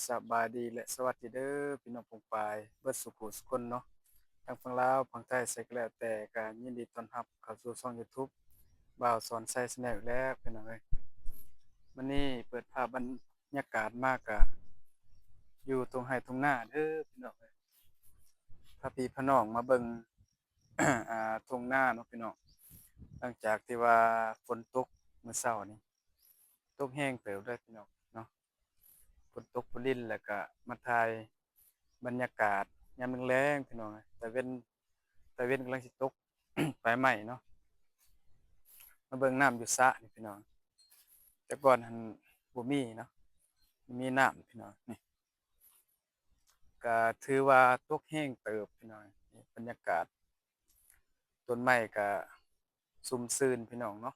ສະບາຍດີ ແລະ ສະຫວັດດີເດີ ພີ່ນ້ອງປົງປາຍເບິດສູ່ຜູ້ສູ່ຄົນເນາະ, ທັງຝັ່ງລາວ ຝັ່ງໄທ ໃສກໍແລ້ວແຕ່ ກໍຍິນດີຕ້ອນຮັບເຂົ້າສູ່ຊ່ອງ YouTube ບ່າວສອນໄຊ Channel ອີກແລ້ວ ພີ່ນ້ອງເອີຍ. ມື້ນີ້ເປີດພາບບັນຍາກາດມາ ກະຢູ່ທົ່ງໄຮ່ທົ່ງນາເດີ ພີ່ນ້ອງເອີຍ. ພາພີ່ພານ້ອງມາເບິ່ງ ອ່າ ທົ່ງນາເນາະ ພີ່ນ້ອງ. ຫຼັງຈາກທີ່ວ່າຝົນຕົກມື້ເຊົ້ານີ້ ຕົກແຮງເຕີບເລີຍ ພີ່ນ້ອງເນາະ, ຝົນຕົກຝົນລິນ ແລ້ວກະມາຖ່າຍບັນຍາກາດຍາມແລງໆ ພີ່ນ້ອງ. ຕາເວັນ ຕາເວັນກຳລັງຊິຕົກ ປາຍໄມ້ເນາະ. ມາເບິ່ງນ້ຳຢູ່ສະນີ້ ພີ່ນ້ອງ, ແຕ່ກ່ອນຫັ້ນບໍ່ມີເນາະ, ບໍ່ມີນ້ຳ ພີ່ນ້ອງ. ນີ້ ກະຖືວ່າຕົກແຮງເຕີບ ພີ່ນ້ອງ. ນີ້ບັນຍາກາດ, ຕົ້ນໄມ້ກະຊຸ່ມຊື່ນ ພີ່ນ້ອງເນາະ.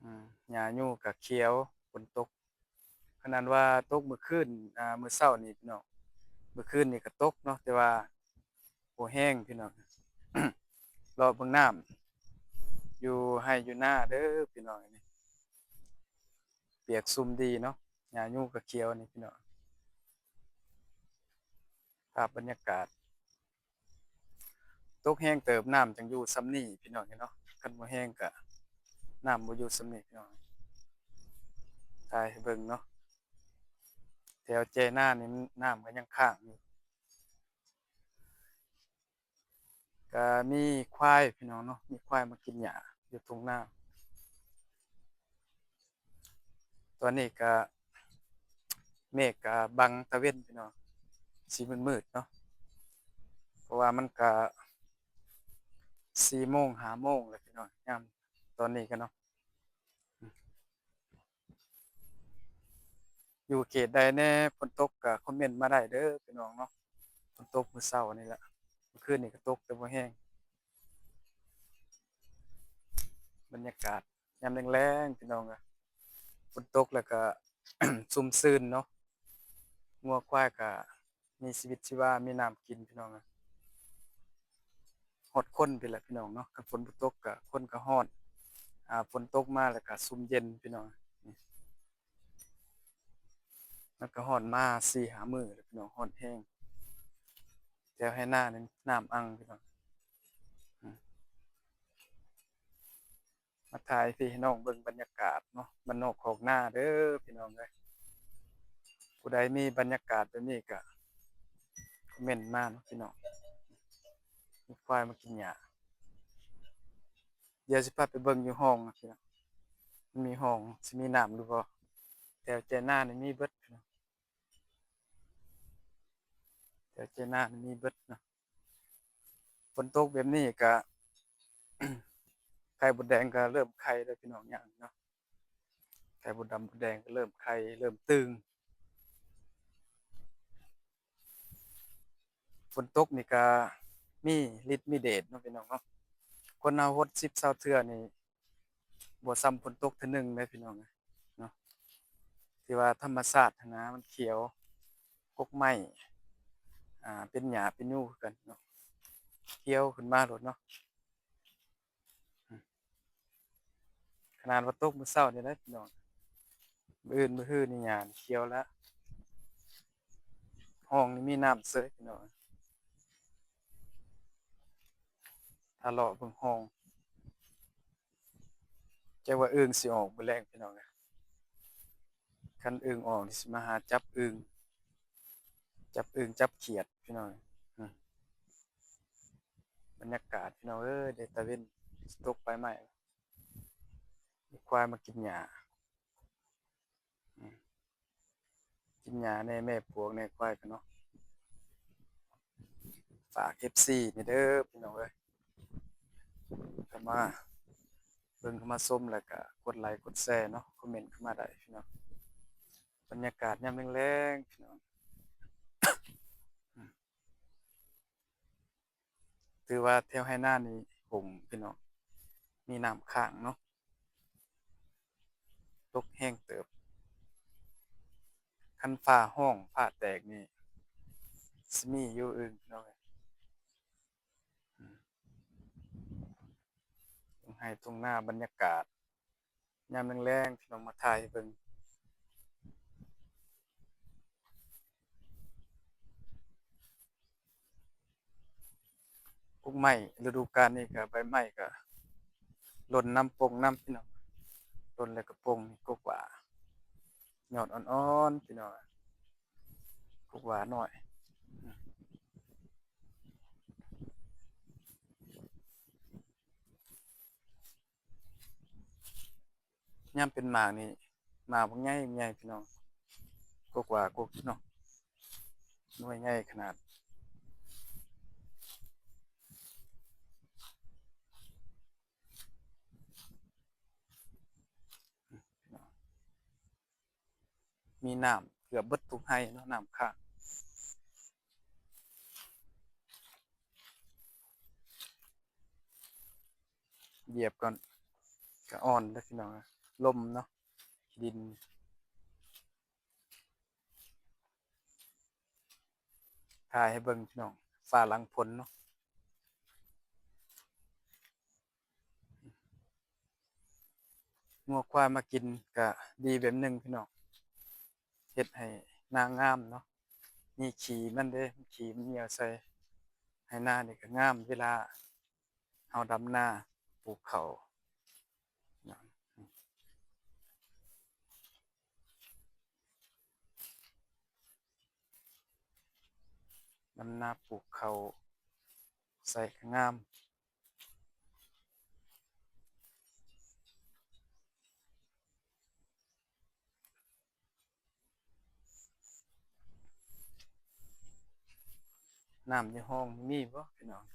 ອືມ ຫຍ້າຢູ່ກະຂຽວ, ຝົນຕົກ. ຂະໜາດວ່າຕົກມື້ຄືນ ອ່າ ມື້ເຊົ້ານີ້ ພີ່ນ້ອງ, ມື້ຄືນນີ້ກະຕົກເນາະ ແຕ່ວ່າບໍ່ແຮງ ພີ່ນ້ອງ. ເລາະເບິ່ງນ້ຳຢູ່ໄຮ່ຢູ່ນາເດີ ພີ່ນ້ອງ. ນີ້ປຽກຊຸ່ມດີເນາະ, ຫຍ້າຢູ່ກະຂຽວນີ້ ພີ່ນ້ອງ. ພາບບັນຍາກາດ ຕົກແຮງເຕີບ ນ້ຳຈັ່ງຢູ່ຊ່ຳນີ້ ພີ່ນ້ອງເນາະ. ຄັນບໍ່ແຮງກະນ້ຳບໍ່ຢູ່ຊ່ຳນີ້ ພີ່ນ້ອງ. ຖ່າຍໃຫ້ເບິ່ງເນາະ, ແຖວແຈນານີ້ນ້ຳກໍຍັງຄ້າງຢູ່. ກະມີຄວາຍ ພີ່ນ້ອງເນາະ, ມີຄວາຍມາກິນຫຍ້າຢູ່ທົ່ງນາ. ຕອນນີ້ກະເມກກະບັງຕາເວັນ ພີ່ນ້ອງ, ຊິມືດໆເນາະ, ເພາະວ່າມັນກະສີ່ໂມງ ຫ້າໂມງແລ້ວ ພີ່ນ້ອງ, ຍາມຕອນນີ້ກະເນາະ. ຢູ່ເຂດໃດແດ່ ຝົນຕົກກະຄອມເມັນມາໄດ້ເດີ ພີ່ນ້ອງເນາະ. ຝົນຕົກມື້ເຊົ້ານີ້ແຫຼະ, ມື້ຄືນນີ້ກະຕົກແຕ່ບໍ່ແຮງ. ບັນຍາກາດຍາມແລງໆ ພີ່ນ້ອງ, ຝົນຕົກແລ້ວກະຊຸ່ມຊື່ນເນາະ, ງົວຄວາຍກະມີຊີວິດຊີວາ ມີນ້ຳກິນ ພີ່ນ້ອງ. ຮອດຄົນພຸ້ນແຫຼະ ພີ່ນ້ອງເນາະ, ຄັນຝົນບໍ່ຕົກກະຄົນກະຮ້ອນ, ອ່າ ຝົນຕົກມາແລ້ວກະຊຸ່ມເຢັນ ພີ່ນ້ອງ. ມັນກະຮ້ອນມາສີ່ຫ້າມື້ແລ້ວ ພີ່ນ້ອງ, ຮ້ອນແຮງ. ແຖວໄຮ່ນານີ້ນ້ຳອັ່ງ ພີ່ນ້ອງ. ມາຖ່າຍໃຫ້ພີ່ໃຫ້ນ້ອງເບິ່ງບັນຍາກາດເນາະ, ບ້ານນອກຄອກນາເດີ ພີ່ນ້ອງເອີຍ. ຜູ້ໃດມີບັນຍາກາດແບບນີ້ກະຄອມເມັນມາເນາະ ພີ່ນ້ອງ. ມີຄວາຍມາກິນຫຍ້າ. ດຽວຊິພາໄປເບິ່ງຢູ່ຮ່ອງເນາະ ພີ່ນ້ອງ, ມັນມີຮ່ອງ ຊິມີນ້ຳຫຼືບໍ່. ແຖວແຈນານີ້ມີເບິດ ພີ່ນ້ອງ, ແຖວແຈນານີ້ມີເບິດເນາະ. ຝົນຕົກແບບນີ້ກະ ໄຂ່ມົດແດງກະເລີ່ມໄຂ່ແລ້ວ ພີ່ນ້ອງ, ຍາມນີ້ເນາະ, ໄຂ່ມົດດຳມົດແດງກະເລີ່ມໄຂ່ ເລີ່ມຕຶງ. ຝົນຕົກນີ້ກະມີລິດມີເດດເນາະ ພີ່ນ້ອງເນາະ. ຄົນເຮົາຫົດສິບຊາວເທື່ອນີ້ ບໍ່ຊ່ຳຝົນຕົກເທື່ອໜຶ່ງເດ້ ພີ່ນ້ອງເນາະ. ທີ່ວ່າທຳມະຊາດຫັ້ນນະ ມັນຂຽວ, ກົກໄມ້ ອ່າ ເປັນຫຍ້າເປັນຫຍ້າຄືກັນເນາະ, ຂຽວຂຶ້ນມາໂລດເນາະ. ຂະໜາດວ່າຕົກມື້ເຊົ້ານີ້ນະ ພີ່ນ້ອງ, ມື້ອື່ນມື້ຮືນີ້ຫຍ້າຂຽວແລ້ວ. ຮ່ອງນີ້ມີນ້ຳເສີຍ ພີ່ນ້ອງ, ຖ້າເລາະເບິ່ງຮ່ອງ. ຈັກວ່າອຶ່ງຊິອອກມື້ແລງ ພີ່ນ້ອງເອີຍ. ຄັນອຶ່ງອອກນີ້ຊິມາຫາຈັບອຶ່ງ, ຈັບອຶ່ງຈັບຂຽດ ພີ່ນ້ອງເອີຍ. ບັນຍາກາດ ພີ່ນ້ອງເອີຍ, ແດດຕາເວັນຊິຕົກປາຍໄມ້, ມີຄວາຍມາກິນຫຍ້າ. ອືມ ກິນຫຍ້າແດ່ ແມ່ປວກແດ່ ຄວາຍກັນເນາະ. ຝາກເອັຟຊີນີ້ເດີ ພີ່ນ້ອງເອີຍ, ເຂົ້າມາເບິ່ງ ເຂົ້າມາຊົມ ແລ້ວກະກົດໄລກົດແຊເນາະ, ຄອມເມັນເຂົ້າມາໄດ້ ພີ່ນ້ອງ. ບັນຍາກາດຍາມແລງໆ ພີ່ນ້ອງ. ອືມ ຖືວ່າແຖວໄຮ່ນານີ້ຫົງ ພີ່ນ້ອງ, ມີນ້ຳຄ້າງເນາະ, ຕົກແຮງເຕີບ. ຄັນຟ້າຮ້ອງ ຟ້າແຕກນີ້ ຊິມີຢູ່ອຶ່ງ ພີ່ນ້ອງເອີຍ. ອືມ ທົ່ງໄຮ່ທົ່ງນາ ບັນຍາກາດ ຍາມແລງໆ ພີ່ນ້ອງ ມາຖ່າຍໃຫ້ເບິ່ງ. ກົກໄມ້ ລະດູການນີ້ກະໃບໄມ້ກະຫຼົ່ນນຳ ປົ່ງນຳພີ່ນ້ອງ, ຫຼົ່ນແລ້ວກະປົ່ງ. ນີ້ກົກຫວ້າ ຍອດອ່ອນໆ ພີ່ນ້ອງ, ກົກຫວ້ານ້ອຍ. ຍາມເປັນໝາກນີ້ ໝາກບັກໃຫຍ່ໆ ພີ່ນ້ອງ, ກົກຫວ້າກົກເນາະ, ໜ່ວຍໃຫຍ່ຂະໜາດ. ມີນ້ຳເກືອບເບິດທຸກໄຮ່ເນາະ, ນ້ຳຄ້າງ. ຢຽບກ່ອນ ກະອ່ອນເດີພີ່ນ້ອງ, ລົມເນາະ, ດິນ. ຖ່າຍໃຫ້ເບິ່ງພີ່ນ້ອງ ຟ້າຫຼັງຝົນເນາະ. ງົວຄວາຍມາກິນກະດີແບບໜຶ່ງພີ່ນ້ອງ, ເຮັດໃຫ້ນາງາມເນາະ. ມີຂີ້ມັນເດ້, ຂີ້ມັນຍ່ຽວໃສ່ໄຮ່ນານີ້ກະງາມ ເວລາເຮົາດຳນາ ປູກເຂົ້າ. ດຳນາປູກເຂົ້າໃສ່ກະງາມ. ນ້ຳຢູ່ຮ່ອງມີບໍ່ພີ່ນ້ອງ?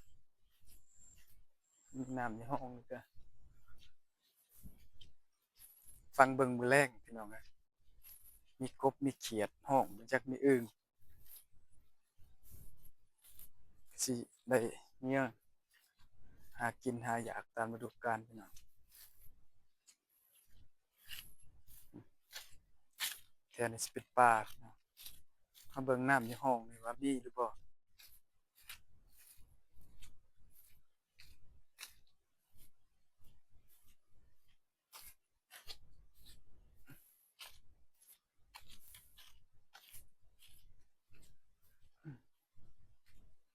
ມີນ້ຳຢູ່ຮ່ອງນີ້ກະ ຟັງເບິ່ງມື້ແລງພີ່ນ້ອງເອີຍ, ມີກົບມີຂຽດຮ້ອງ ບໍ່ຈັກມີອຶ່ງ. ຊິໄດ້ເມືອຫາກິນຫາຢາກຕາມລະດູການພີ່ນ້ອງ. ແຖວນີ້ຊິເປັນປ່າເນາະ, ມາເບິ່ງນ້ຳຢູ່ຮ່ອງນີ້ວ່າມີຫຼືບໍ່.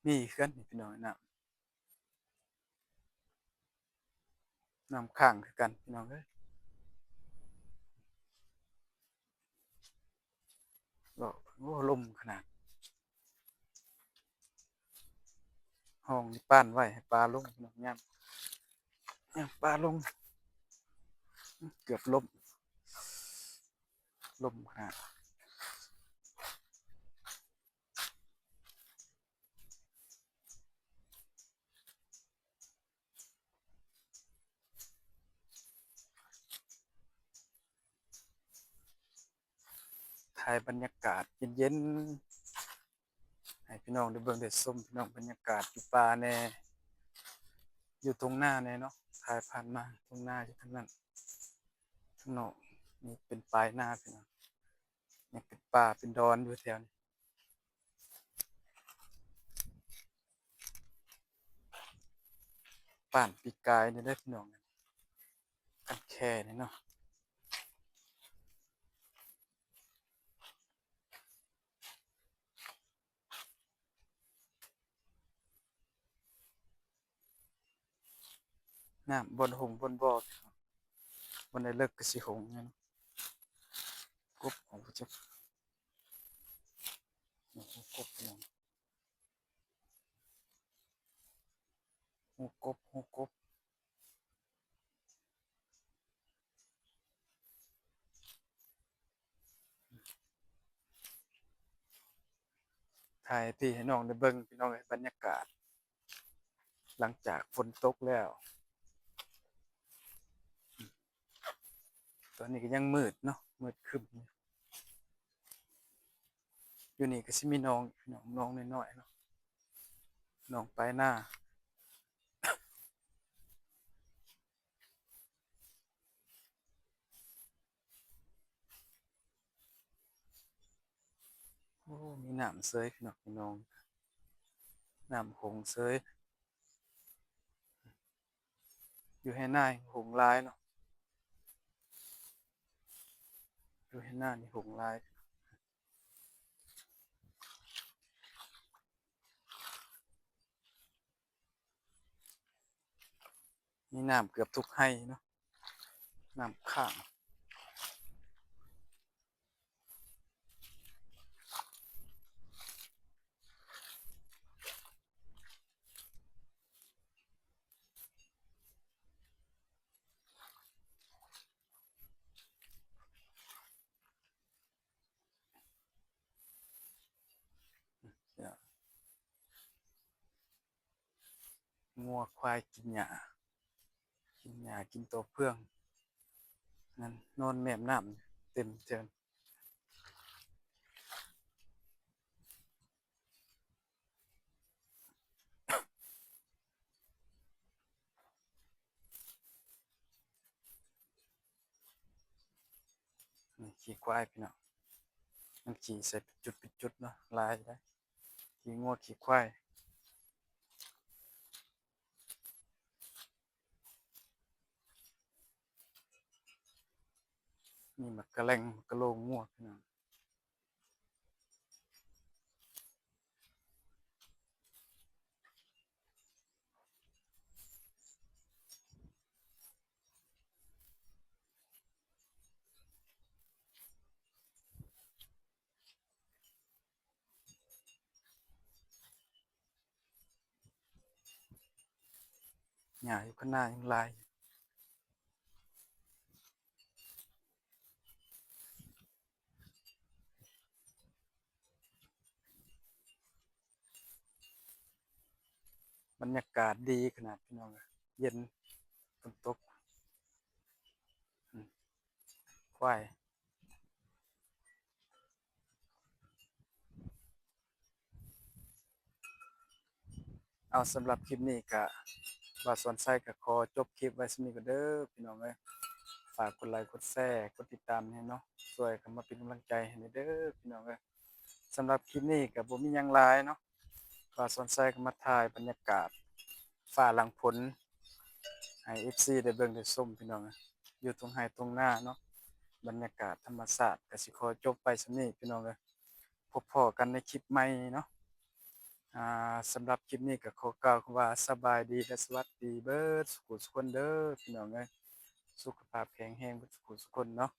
ມີຄືກັນພີ່ນ້ອງ, ນ້ຳ ນ້ຳຄ້າງຄືກັນພີ່ນ້ອງເອີຍ. ໂອ້ ລົມຂະໜາດ, ຫ້ອງນີ້ປ້ານໄວ້ໃຫ້ປາລົງພີ່ນ້ອງ, ຍາມ ຍາມປາລົງ ເກືອບລົ້ມ, ລົມຂະໜາດ. ຖ່າຍບັນຍາກາດເຢັນໆ ໃຫ້ພີ່ນ້ອງໄດ້ເບິ່ງໄດ້ຊົມພີ່ນ້ອງ, ບັນຍາກາດຢູ່ປ່າແດ່ ຢູ່ທົ່ງນາແດ່ເນາະ. ຖ່າຍຜ່ານມາ ທົ່ງນາຢູ່ທາງນັ້ນ, ທາງນອກນີ້ເປັນປາຍນາພີ່ນ້ອງ, ຍັງເປັນປ່າເປັນດອນຢູ່ແຖວນີ້. ບ້ານປີກາຍນີ້ເດີພີ່ນ້ອງ, ຄັນແຄ່ນີ້ເນາະ. ນ້ຳບ່ອນຫົງບ່ອນບໍ່, ບ່ອນໃດເລິກກະຊິຫົງເນາະ. ກົບຂອງຜູ້ຈັກ ຫົງກົບ ຫົງກົບ ຫົງກົບ. ຖ່າຍໃຫ້ພີ່ໃຫ້ນ້ອງໄດ້ເບິ່ງພີ່ນ້ອງເອີຍ, ບັນຍາກາດຫຼັງຈາກຝົນຕົກແລ້ວ. ຕອນນີ້ກະຍັງມືດເນາະ, ມືດຄຶ້ມ. ຢູ່ນີ້ກະຊິມີໜອງ ໜອງ ໜອງນ້ອຍໆເນາະ, ໜອງປາຍນາ. ໂອ້ ມີນ້ຳເຊີຍພີ່ນ້ອງ, ນ້ອງ ນ້ຳຫົງເຊີຍ. ຢູ່ໄຮ່ນາຫົງຫຼາຍເນາະ, ຢູ່ໄຮ່ນານີ້ຫົງຫຼາຍ. ໂ ມີນ້ຳເກືອບທຸກໄຮ່ເນາະ ນ້ຳຄ້າງ. ງົວຄວາຍກິນຫຍ້າ ກິນຫຍ້າ ກິນຕົວເຟືອງ ນັ້ນ ນອນແໝ້ມນ້ຳເຕັມເທິງ. ນີ້ຂີ້ຄວາຍພີ່ນ້ອງ ມັນຂີ້ໃສ່ເປັນຈຸດເປັນຈຸດເນາະ ຫຼາຍເດ້ ຂີ້ງົວຂີ້ຄວາຍ. ນີ້ໝາກກະແລັງ ໝາກກະໂລງົວພີ່ນ້ອງ. ຫຍ້າຢູ່ຂ້າງໜ້າຍັງຫຼາຍ. ບັນຍາກາດດີຂະໜາດພີ່ນ້ອງເອີຍ ເຢັນ ຝົນຕົກ ອືມ ຄວາຍ. ເອົາ ສຳລັບຄລິບນີ້ກະ ບ່າວສອນໄຊກະຂໍຈົບຄລິບໄວ້ສ່ຳນີ້ກ່ອນເດີພີ່ນ້ອງເອີຍ. ຝາກກົດໄລກົດແຊ ກົດຕິດຕາມໃຫ້ເນາະ ຊ່ວຍເຂົ້າມາເປັນກຳລັງໃຈໃຫ້ແດ່ເດີພີ່ນ້ອງເອີຍ. ສຳລັບຄລິບນີ້ກະບໍ່ມີຫຍັງຫຼາຍເນາະ ບ່າວສອນໄຊກະມາຖ່າຍບັນຍາກາດຟ້າຫຼັງຝົນ ໃຫ້ເອັຟຊີໄດ້ເບິ່ງໄດ້ຊົມພີ່ນ້ອງເອີຍ ຢູ່ທົ່ງໄຮ່ທົ່ງນາເນາະ ບັນຍາກາດທຳມະຊາດ. ກະຊິຂໍຈົບໄປສ່ຳນີ້ພີ່ນ້ອງເອີຍ ພົບພໍ້ກັນໃນຄລິບໃໝ່ເນາະ. ອ່າ ສຳລັບຄລິບນີ້ກະຂໍກ່າວຄຳວ່າສະບາຍດີ ແລະ ສະຫວັດດີເບີດສຸຂູສຸຄົນເດີພີ່ນ້ອງເອີຍ ສຸຂະພາບແຂງແຮງເບີດສຸຂູສຸຄົນເນາະ.